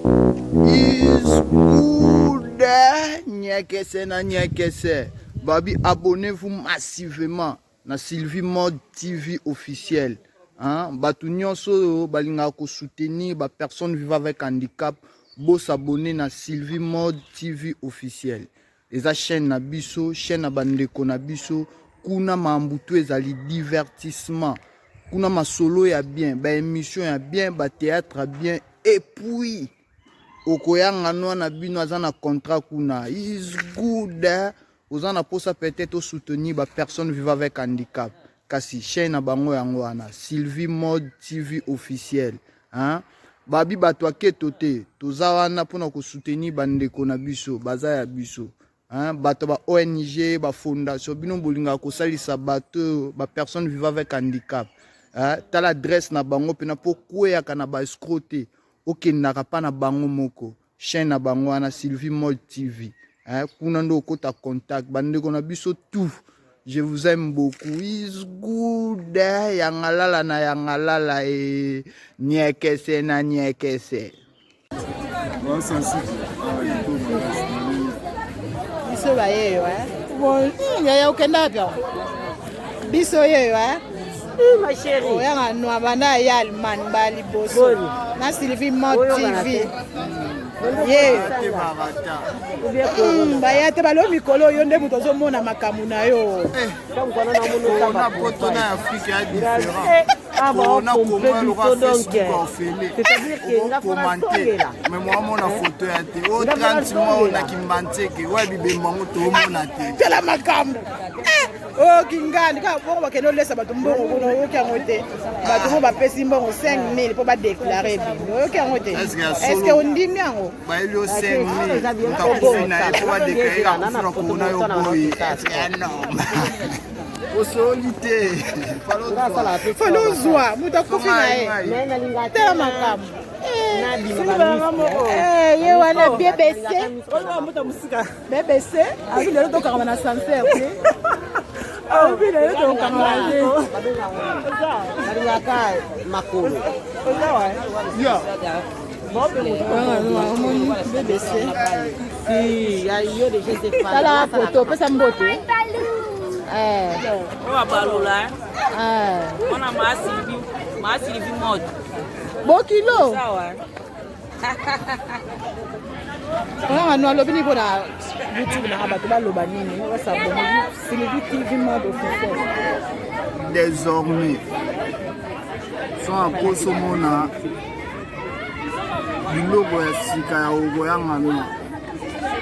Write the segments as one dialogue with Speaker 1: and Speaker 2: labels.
Speaker 1: Is good nyekese na nyekese babi abonnez-vous massivement na Sylvie Mode TV officiel hein bato nyonso oyo balingaka ko soutenir ba personnes vivant avec handicap bo s'abonner na Sylvie Mode TV officiel eza chaîne na biso chaîne na bandeko na biso kuna mambu tout ezali divertissement kuna masolo ya bien ba émission ya bien ba théâtre ya bien et puis okoyanga nwa na bino aza na contrat kuna is good eh? oza na posa peut-être osoutenir ba personnes vivant avec handicap kasi chaîne na bango yango wana Sylvie Mode TV officiel hein? babi bato ya keto te toza wana mpona kosoutenir bandeko na biso baza ya biso hein? Bato ba ONG ba fondation bino bolingaka kosalisa bato oyo ba personnes vivant avec handicap hein? Tala adresse na bango mpena mpo kweyaka na ba escroc te okendaka mpa na bango moko chaîne na bango wana Sylvie Mode TV hein? Kuna nde okota contact bandeko na biso tout je vous aime beaucoup is good eh? Yangalala na yangalala e niekese na niekese.
Speaker 2: Biso bayeyo eh? Bon, yaya okenda wapi awa biso yeyo eh?
Speaker 3: Ma chérie.
Speaker 2: Oyanga nwa banda ya Allemagne ba liboso na Sylvie Mode TV ye baya te balo mikolo yo nde moto ozomona makambo na yo.
Speaker 1: Corona poto na Afrique ya différent. Corona Congo loka Facebook orphelé. Okomante mais moi mona photo ya te. O 30 mois na kimbanseke wa bibemba ngo to mona te.
Speaker 2: Tala makambo. Oyo kingandi kaka bongo bakende olesa bato mbongo kuna oyoki yango te bato ngo bapesi mbongo 5000 mpo badeklare bino oyoki yango te estce ondimi yango
Speaker 1: Bayeli yo 5000 moto akufi na ye mpo badeklare akufi na corona yo boye ya normal osoli te.
Speaker 2: Falo ozwa moto akufi na ye tala makambo ye wana bbc bbc abi lelo tokangama na sancer te abi lelo tokangama te
Speaker 3: balingaka makolo.
Speaker 2: Omoni bbc tala poto opesa mbote.
Speaker 4: Oyo wana maasilivi mode.
Speaker 2: Bokilo oyanga no alobi nini mpona youtube nanga bato baloba nini basabone Sylvie TV mode officiel.
Speaker 1: Désormais so akosomona biloko ya sika ya okoyanga no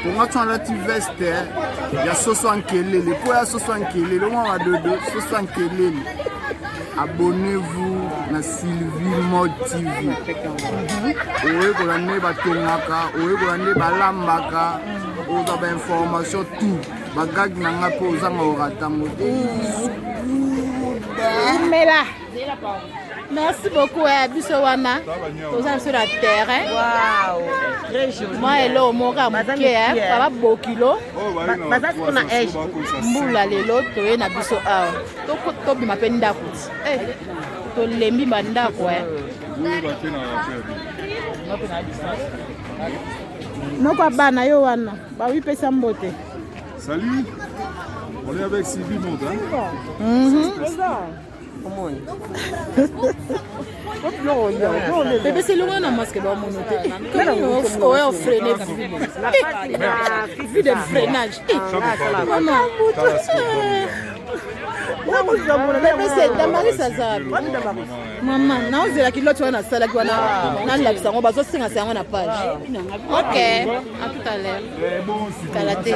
Speaker 1: konga tso alati veste ya soso ankelele mpo ya soso ankelele omwa badodo soso ankelele. Abonnez-vous na Sylvie Mode TV. Oyekola nde batongaka, oyekola nde balambaka, ozwa bainformation tout bagag na nga mpe ozanga oratango te.
Speaker 2: Umela. Merci beaucoup eh, biso wana toza biso na terrain.
Speaker 3: Wow, très joli.
Speaker 2: Mwa eloko moko ya moke eh, papa bokilo.
Speaker 3: Baza siko na age.
Speaker 2: Mbula lelo toye na biso awa. Tobima mpe ndako ti. Eh, tolembi bandako eh. Noko ya bana yo wana bawi pesa mbote.
Speaker 5: Salut, on est avec Sylvie Monde. Hein?
Speaker 2: Bebe selongo na masque bamono te oyo ofrene vie de freinage. Mama bebe se damaris aza mama naozelaki loti wana nasalaki wana nalakisa yango bazosengasa yango na page. Ok, à tout à l'heure. Kala te.